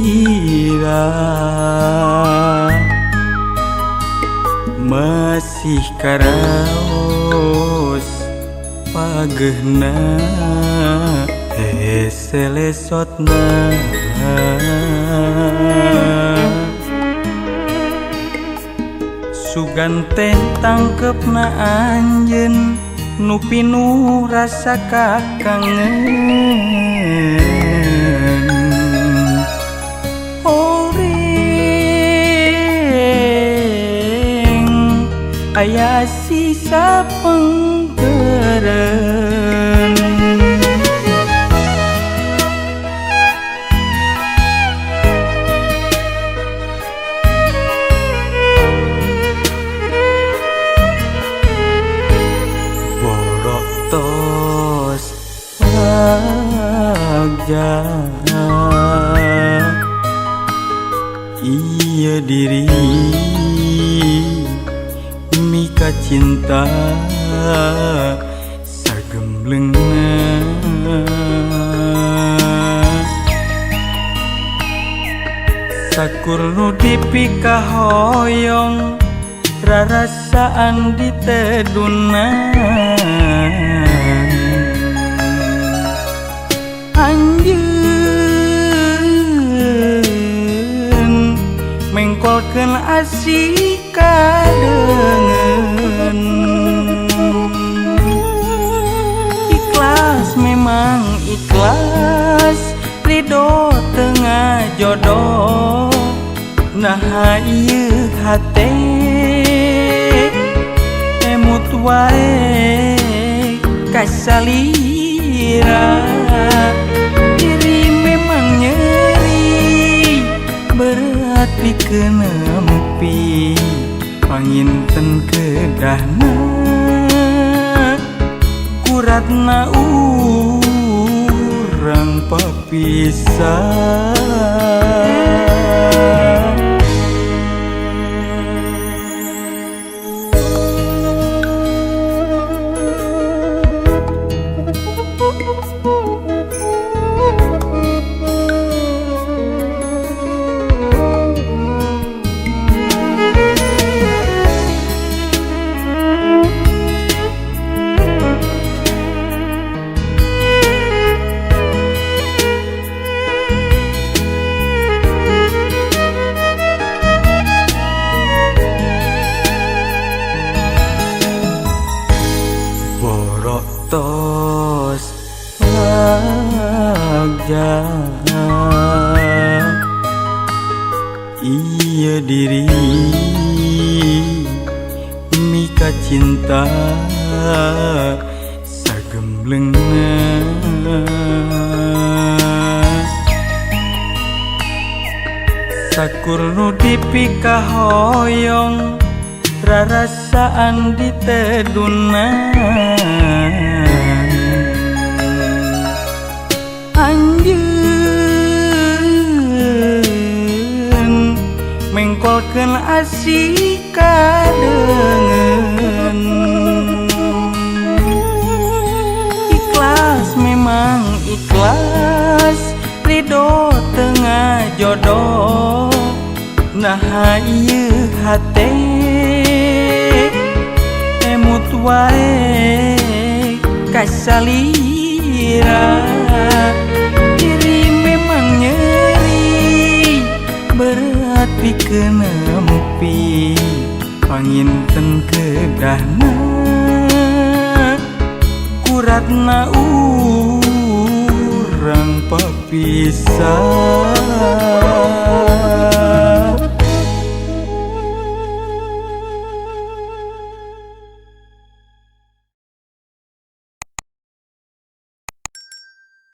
salira masih karaos pagehna hese lesotna sugan teh tangkepna anjeun nu pinuh rasa kakangen oring aya sisa pengkeren tos bagja ieu diri mika cinta sagemblengna sakur nu dipikahoyong rarasaan ditedunan anjeun mengkolkeun asih kadeungeun ikhlas memang ikhlas ridho tengah jodoh naha ieu hate emut wae kasalira diri memang nyeri berat pikeun nempi panginten kedahna kuratna urang papisah. Tos bagja ieu diri mika cinta sagemblengna sakur nu dipikahoyong rarasaan ditedunan anjeun mengkolkeun asih kadeungeun ikhlas memang ikhlas ridho tengah jodoh naha ieu hate emut wae kasalira diri memang nyeri berat pikeun nempi panginten kedahna kuratna urang papisah.